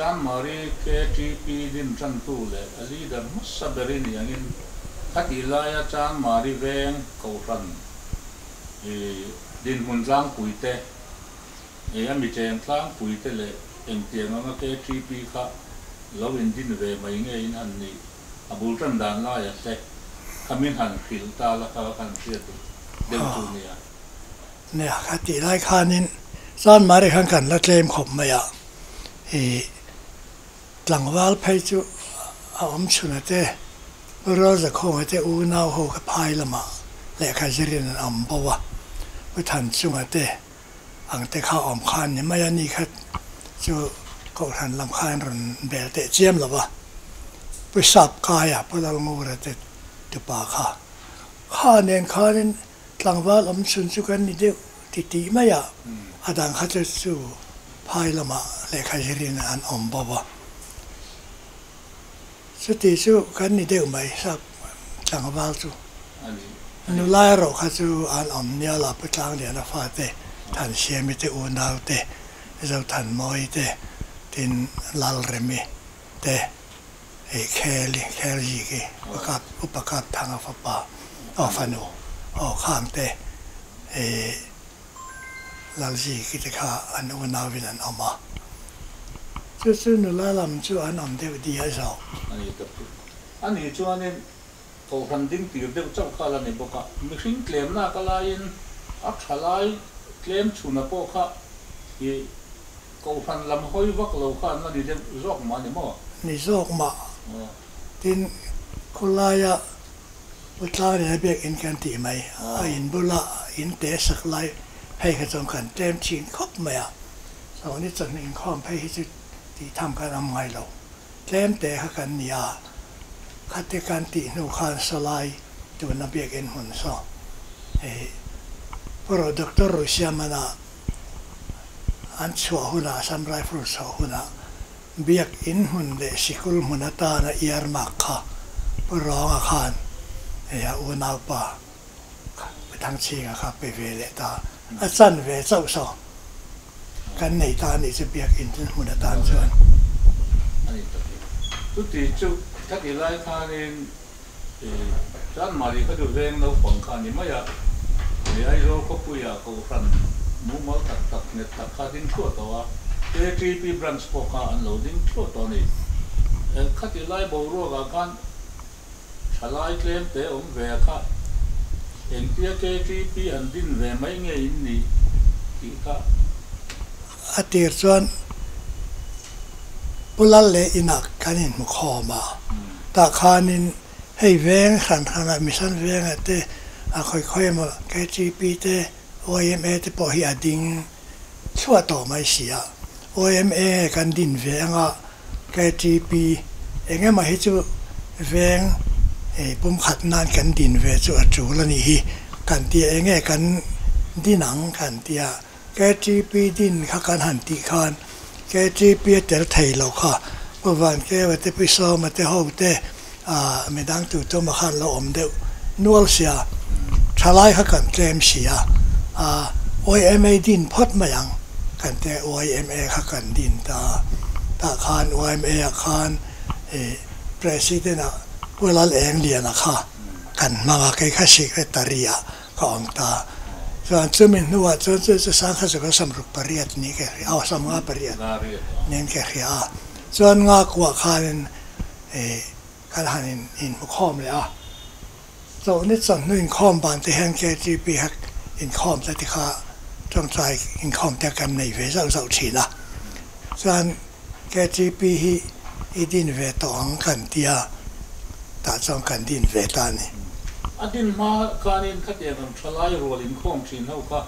Chanmari KTP din tantu leh a leader hmasa ber i nih angin khatih laia Chanmari veng Kohhran i dinhmun tlangpui te, i a micheng tlangpui te leh engtiang anga KTP kha lo indin ve mai nge in han nih a bul tan dan laia te kha min han hrilh ta la kha kan hriat duh deuh chu nia. Nia, kha tih lai khanin Chanmari khan kan la tlem khawp mai a, i tlangval phei chu a awm chhun a te, Pu Rualzakhawng te unau ho kha phai lamah lehkha zirin an awm bo a, Pu Thanchunga te ang te kha awm khan ni mai a, ni kha chu Kohhran lam khan rawn bel teh chiam lo va, Pu Sapkaia, Pu Lalngura te tupa kha kha nen khanin Tlangval awm chhun chu kan ni deuh ti tih mai a, a dang kha chu chu phai lamah lehkha zirin an awm bo a. Chuti chu kan ni deuh mai sap tlangval chu. Nula erawh kha chu an awm nial a, Pu Tlangliana fate, Thansiami te unau te, Zothanmawii te, tin Lalremi te. Hei Kheli, Khelziki, Upa Upa Kapthanga fapa, aw fanu, aw Khangte, hei Lalziki te kha an unauin an awm a. Chu chu nula lam chu an awm deuh diah zawk. A ni tak chu. A ni chuanin Kohhran ding tir deuh chauh kha la ni bawk a, mihring tlemna ka laiin a tha lai tlem chhuna pawh kha i Kohhran lam hawi vak lo kha an la ni deuh zawk mah ni maw? Ni zawk mah. Tin, khawlaia Pu Tlangliana biakinn kan tih mai, a in bula in te sak lai phei kha chuan kan tlem thin khawp mai a. Sawhni chawhnu inkhawm phei hi chu tih tham kan awm ngai lo. Tlem te kha kan ni a, khate kan tih hnu khan sawlai tuna biakinn hmun saw hei Pu Doctor Ruihsiamana An chhuah hunah, Assam Rifle chhuah hunah Biak In hmun leh sikul hmun atana earmark kha Pu Rawnga khan hei a unaupa Pu Thangchhinga kha pe ve leh ta. A chan ve chauh saw kan nei ta a nih chu Biak In hmun atan chuan. A ni tak e. Chuti chu khatih lai khanin Chanmari kha chu veng naupang kha a ni mai a, hei Aizawl khawpuia Kohhran mumal tak tak nghet tak kha a ding thluah tawh a, KTP branch pawh kha an lo ding thluah tawh a ni. Khati lai boruakah khan thalai tlem te awm ve a kha engtia KTP han din ve mai nge in nih tih kha. A tir chuan Pu Lal leh inah kan inhmu khawm a, tah khanin hei veng hran hranah Mission vengah te a khawi khawi emaw KTP te YMA te pawh hi a ding thluah tawh mai si a, YMA kan din ve anga KTP eng emaw hi chu veng pumkhat nan kan din ve chu a tul a nih hi kan tia enge kan din ang kan tia. KTP din kha kan han tih khan KTP a tel thei lo kha Pu Vankeva te Pi Sawma te ho te ah midang tu tuma khan lo awm deuh nual sia thalai kha kan tlem sia ah YMA din phawt mai ang kan tia YMA kha kan din ta tah khan YMA ah khan ih President ah Pu Lal Engliana kha kan hmang a kei kha Secretary ah Ka awm ta. Chuan chumi hnuah chuan chu chu sangha chu kan samruk pariat ni ka hria a, samnga pariat nen ka hria a. Chuan nga kuah khanin ih kan han in inhmu khawm leh a. Chawhni chawhnu inkhawm ban te hian KTP kha inkhawm te te kha tawngtai inkhawm te kan nei ve zauh zauh thin a. Chuan KTP hi i din ve tawh ang kan tia, tah chuan kan din ve ta a ni. A din hma khanin khatiang ang thalai rual inkhawm thin ho kha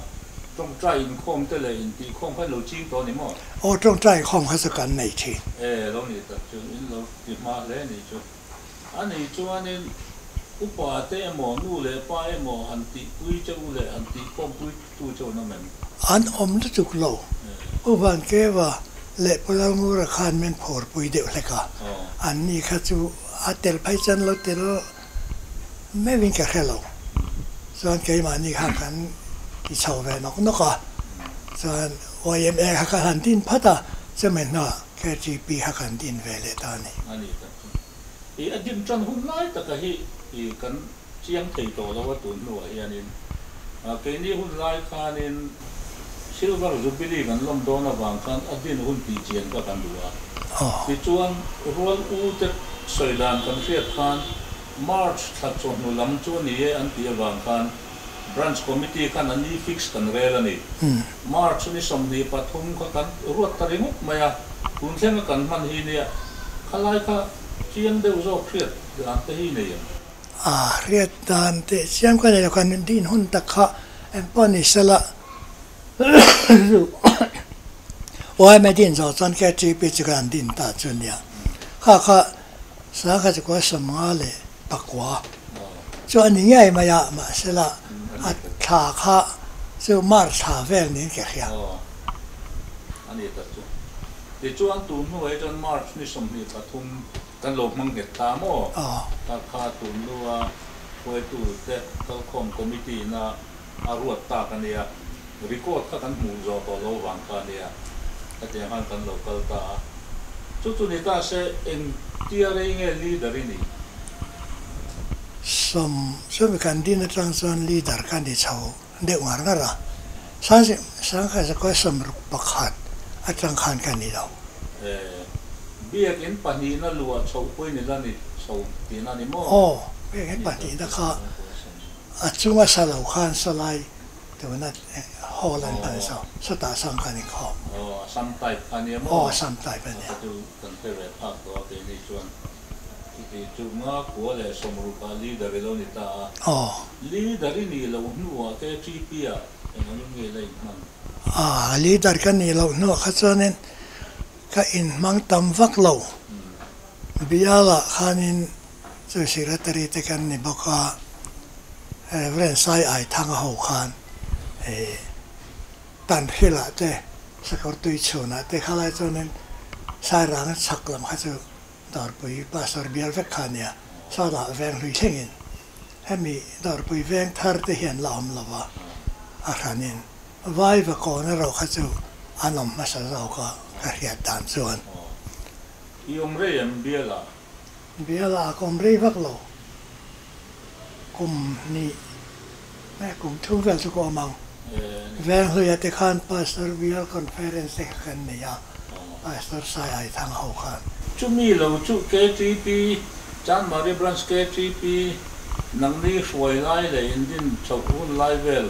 tawngtai inkhawm te leh intihkhawm kha in lo ching tawh a ni maw? Aw, tawngtai inkhawm kha chu kan nei thin. E, lo ni tak chu in lo ti hma hle a nih chu. A nih chuanin upa te emaw nu leh pa emaw han tihpui che u leh han tihkhawmpui tu che u an awm em? An awm lutuk lo. U Vankeva leh Pu Lalngura khan min phurpui deuh hlek a, anni kha chu a tel phei chuan lo tel meuhin ka hre lo. Chuan keimahni kha kan ti chho ve nawk nawk a, chuan YMA kha ka han din phat a, chumi hnuah. KTP kha kan din ve leh ta a ni. A ni tak chu. I a din tan hun lai taka hi i kan chiang thei tawh lo a tun hnuah hianin keini hun lai khanin Silver Jubilee kan lawm dawn avang khan a din hun tih chian kha kan duh a. Tichuan rual u te sawi dan kan hriat khan March thla chawhnu lam chu a ni e an tih avang khan Branch Committee khan a ni fix kan rel a ni. March ni 23 kha kan ruat ta ringawt mai a, tun thlenga kan hman hi nia khalai kha chiang deuh zawk hriat dan te hi nei ang. A hriat dan teh chiam ka nei lo khan din hun tak kha eng pawh ni sela yma din zawh chuan KTP chu kan din ta chu nia kha kha sangha chukua 59 chu a ni ngei mai a mahsela a thla kha chu March thla vel niin ka hria. A ni tak chu. Tichuan tun hnuah hi chuan March ni 23 Kan lo hmang nghet ta maw? Ta kha tunlua hruaitute kalkhawm committee ina a ruat tak a nia. Record kha kan hmuh zawh tawh lo vang kha a nia. Hetiang khan kan lo kal ta a. Chu chu ni ta se eng tia rei nge leader i nih? Sawm chumi kan din atang chuan leader ka ni chho deuh ngar ngar a. Sangha zakua 61 atang khan ka ni lo. E, biakin pahnihna luah chhoh pawhin i la ni chho tihna a ni maw? Aw, biakin pahnihna kha a chunga sa lo khan salai tuna hall an hman zo, sawtah sang khan inkhawm. Aw, a sam type kha a nia maw? Aw, a sam type a nia. Ka chu kan hre ve phak tawh a keini chuan chuti chu nga kua leh sawmrukah leader i lo ni ta a. Aw. Leader i nih loh hnuah KTP-ah eng angin nge la inhman? A, leader ka nih loh hnuah kha chuanin ka inhmang tam vak lo. Bialah khanin chu secretary te kan ni bawk a, Reverend Sai Ai Thanga ho khan eh Tanhrilah te Sakawrtui chhunah te khalai chuanin Sairanga chhak lam kha chu Dawrpui Pastor bial vek kha a nia, sawtah veng hlui thlengin hemi Dawrpui veng thar te hian la awm lo va, a hranin Vai va kawn erawh kha chu an awm hmasa zawk a ka hriat dan chuan. I awm rei em Biala? Biala ka awm rei vak lo. Kum hnih nge kum thum vel chu ka awm ang. Venghluia te khan Pastor Bial Conference te kha kan nei a, Pastor Sai Ai Thang ho khan. Chumi lo chu KTP, Chanmari Branch KTP, nangni hruai lai leh indin chhoh hun lai vel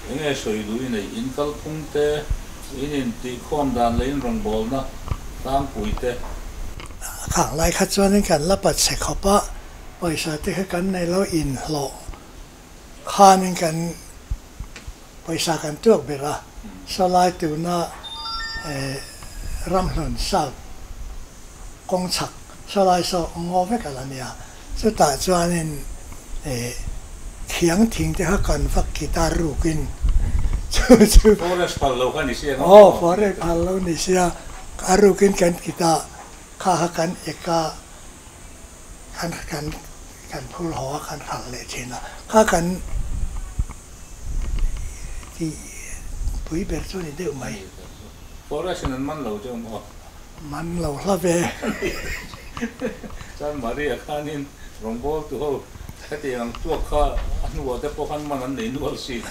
Enge sawi duh i neih? In kalphung te, in intihkhawm dan leh in rawngbawlna tlangpui te. Khang lai kha chuanin kan la pat chhe khawp a, pawisa te kha kan nei lo, inhlawh khanin kan pawisa kan tuak ber a, sawlai tuna Ramhlun South kawng chhak sawlai saw ngaw vek a la nia. Chutah chuanin thiang thing te kha kan vak guitar rukin chu chu Forest phal lo kha ni sia ngawt maw? Aw forest phal lo ni sia a rukin kan guitar kha kha kan ek a kan kan kan phur haw a kan hralh leh thin a kha kan tih pui ber chu a ni deuh mai. Forest in an man lo chu maw? Man lo hla ve. Chuan Maria khanin rawngbawltu ho hetiang ang tuak kha a hnuah te pawh khan man an nei nual si.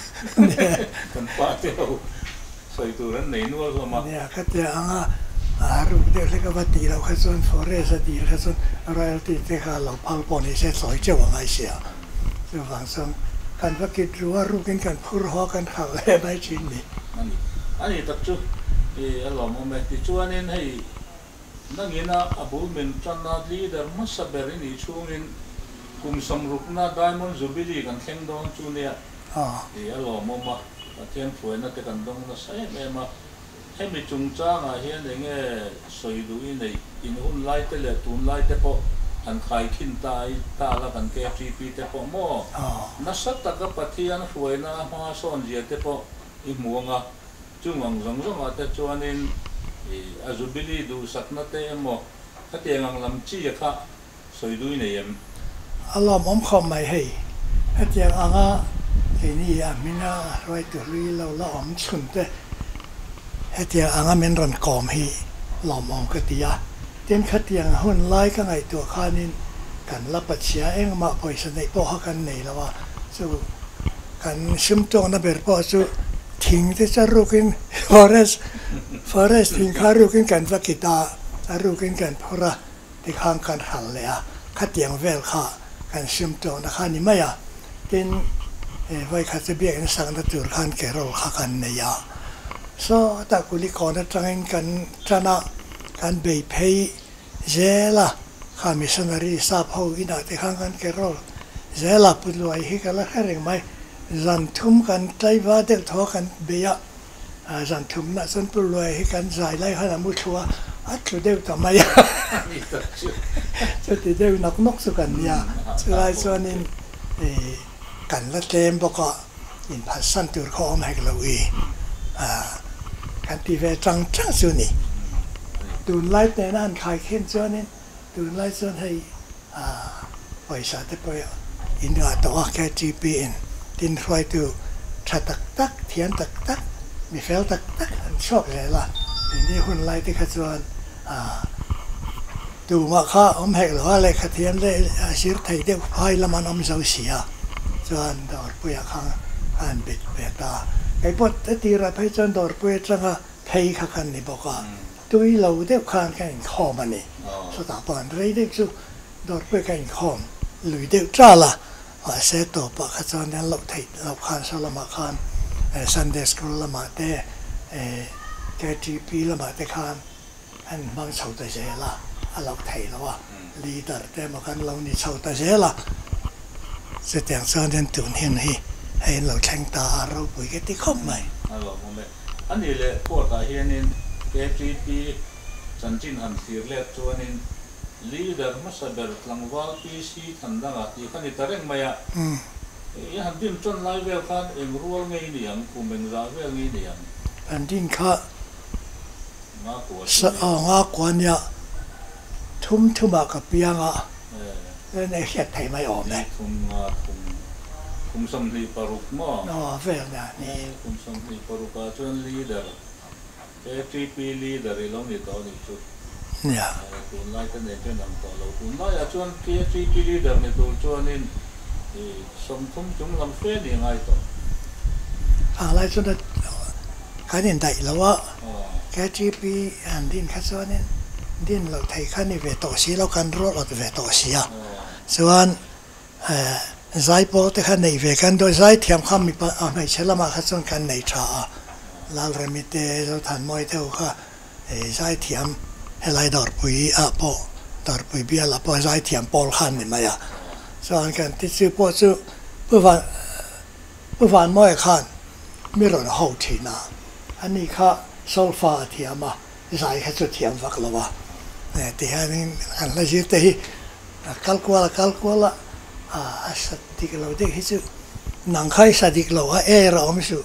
Kan pa te ho sawi tur an nei nual hlawm a. Nia, khatia anga a ruk deuh hlek a va tih loh kha chuan forest a dil kha chuan royalty te kha lo phal pawh ni se sawi teuh a ngai sia. Chuvang chuan kan va kit ru a, rukin kan phur haw a kan hralh leh mai thin ni. A ni, a ni tak chu i a lawmawm e. Tichuanin hei nangina a bul min tanna leader hmasa ber i nih chhungin kum sawmrukna Diamond Jubilee kan thleng dawn chu nia i a lawmawm a, Pathian hruaina te kan dawng nasa em em a. Hemi chungchangah hian enge sawi duh i neih? In hun lai te leh tun lai te pawh han khaikhin ta i ta la kan KTP te pawh maw? Nasa taka Pathian hruaina a hma sawn zia te pawh i hmu ang a, chung ang zawng zawngah te chuanin i a Jubilee duhsakna te emaw khatiang ang lam chi a kha sawi duh i nei em? A lawmawm khawp mai hei. Hetiang anga keini a hminga hruaitu hlui lo la awm chhun te hetiang anga min rawn kawm hi lawmawm ka ti a. Tin, khatiang hun lai ka ngaihtuah khanin kan la pachhia engmah pawisa neih pawh kha kan nei lo a, chu kan sumtawkna ber pawh chu thing te chu a rukin forest forest thing kha a rukin kan va kit a, a rukin kan phur a, tikhan kan hral leh a, khatiang vel kha kan sumtawkna kha a ni mai a. Tin, vawikhat chu biakinn sakna tur khan carol kha kan nei a, sawtah Kulikawn atangin kan tan a. Kan bei phei zel a, kha missionary sap ho inah te khan kan ke rawl zel a, Pu Luai hi ka la hre reng mai, zan thum kan tlaiva deuh thaw kan bei a, zan thumnah chuan Pu Luai hi kan zai lai khan a mu thlu a, a tlu deuh ta mai a, chuti deuh nawk nawk chu kan nia, chulai chuanin kan la tlem bawk a, inphatsan tur kha awm hek lo i kan ti ve chang chang chu ni. Tunlai nena an khai khin chuanin tunlai chuan hei pawisa te pawh in ngah tawh a KTP in tin hruaitu tha tak tak, thiam tak tak, mi fel tak tak an chhuak zel a, tuni hunlai te kha chuan Tumah kha awm hek lo a, lehkha thiam leh zir thei deuh phai lam an awm zo si a, chuan Dawrpuia kha a han bet ve ta. Kei pawh a tirah phei chuan Dawrpui atanga phei kha kan ni bawk a, tui lo deuh khan ka inkhawm a ni. Chutah pawh an rei deuh chu Dawrpuia ka inkhawm lui deuh ṭal a, mahse tawpah kha chuan an loh theih loh khan saw lamah khan Sunday School lamah te, KTP lamah te khan An hmang chho ta zel a, a loh theih loh a, leader te emaw kan lo ni chho ta zel a, chutiang chuan hian tun hin hi hei an lo thleng ta a, ropui ka ti khawp mai. A lawmawm e. A nih leh court ah hianin KTP chanchin han thlir let chuanin leader hmasa ber tlangval PC Thandanga tih kha ni ta reng mai a, i han din tan lai vel khan eng rual ngei ni ang, kum engzah vel ngei ni ang? An din kha Nga kua nia thum thumah ka piang a, chuan ei hriat theih mai awm e. Thum nga thum kum 26 maw? Aw vel nia ni. Kum 26 ah chuan leader ATP leader i lo ni tawh a nih chu. Nia. Tunlai te nen chuan ang tawh lo. Tunlaiah chuan ATP leader ni tur chuanin 30 chung lam fe ni ngai tawh. Ang lai chuan Kan indaih lo a, KTP han din kha chuanin din loh theih kha ni ve tawh si lo, kan rual awt ve tawh si a. Chuan zaipawl te kha neih ve kan duh a, zaithiam kha mipa hmeichhe lamah kha chuan kan nei tha a, Lalremi te, Zothanmawi te ho kha zaithiam helai Dawrpui ah pawh, Dawrpui bial ah pawh zaithiam pawl kha an ni mai a. Chuan kan ti chu pawh chu Pu Van. Pu Vanmawia khan mi rawn ho thin a, ani kha solfa a thiam a, zai kha chu thiam vak lo a, ti hianin kan hla zir te hi a kal kual a kal kual a, a sa dik lo deuh hi chu nang kha i sa dik lo a air a awm suh,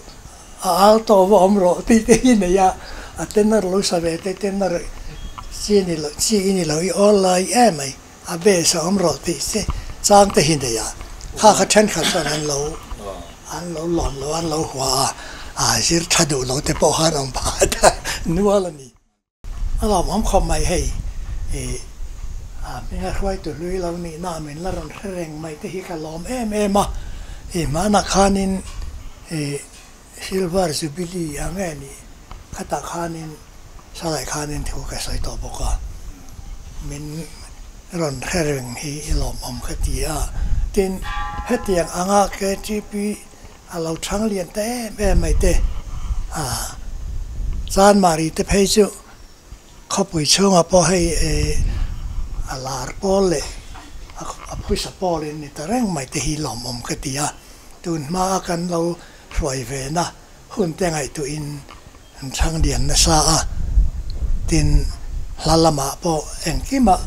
a alto va awm rawh tih te hi nei a, a tenor lo sa ve te tenor chi ni lo chi i ni lo i awl lai em mai. A base a awm rawh tih che chang te hi nei a, kha kha thenkhat chuan an lo an lo lawm lo an lo hua a, a zir tha duh lo te pawh khan awm phah ta nual a ni. A lawmawm khawp mai hei i a hminga hruaitu hlui lo nihna min la rawn hre reng mai te hi ka lawm em em a, i hmanah khanin i Silver Jubilee ang nge nih khatah khanin salai khanin thu ka sawi tawh bawk a, min rawn hre reng hi i lawmawm ka ti a. Tin, hetiang anga KTP a lo chhang lian ta em em mai te, Chanmari te phei chu Khawpui chhungah pawh hei a lar pawl leh a phuisa pawlin ni ta reng mai te hi lawmawm ka ti a, tun hmaa kan lo hruai ve na hun te ngaihtuahin an chhang lian nasa a, tin hla lamah pawh engkimah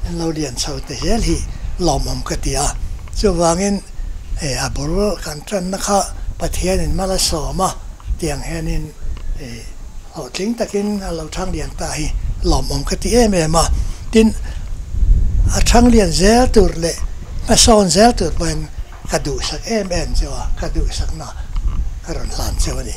an lo lian chho te zel hi lawmawm ka ti a, chuvangin a bul kan tanna kha Pathianin mal a sawm a tiang hianin. Hlawhtling takin a lo thang lian ta hi lawmawm ka ti em em a, tin a thang lian zel tur leh hmasawn zel tur pawhin ka duhsak em em cheu a, ka duhsakna ka rawn hlan cheu a ni.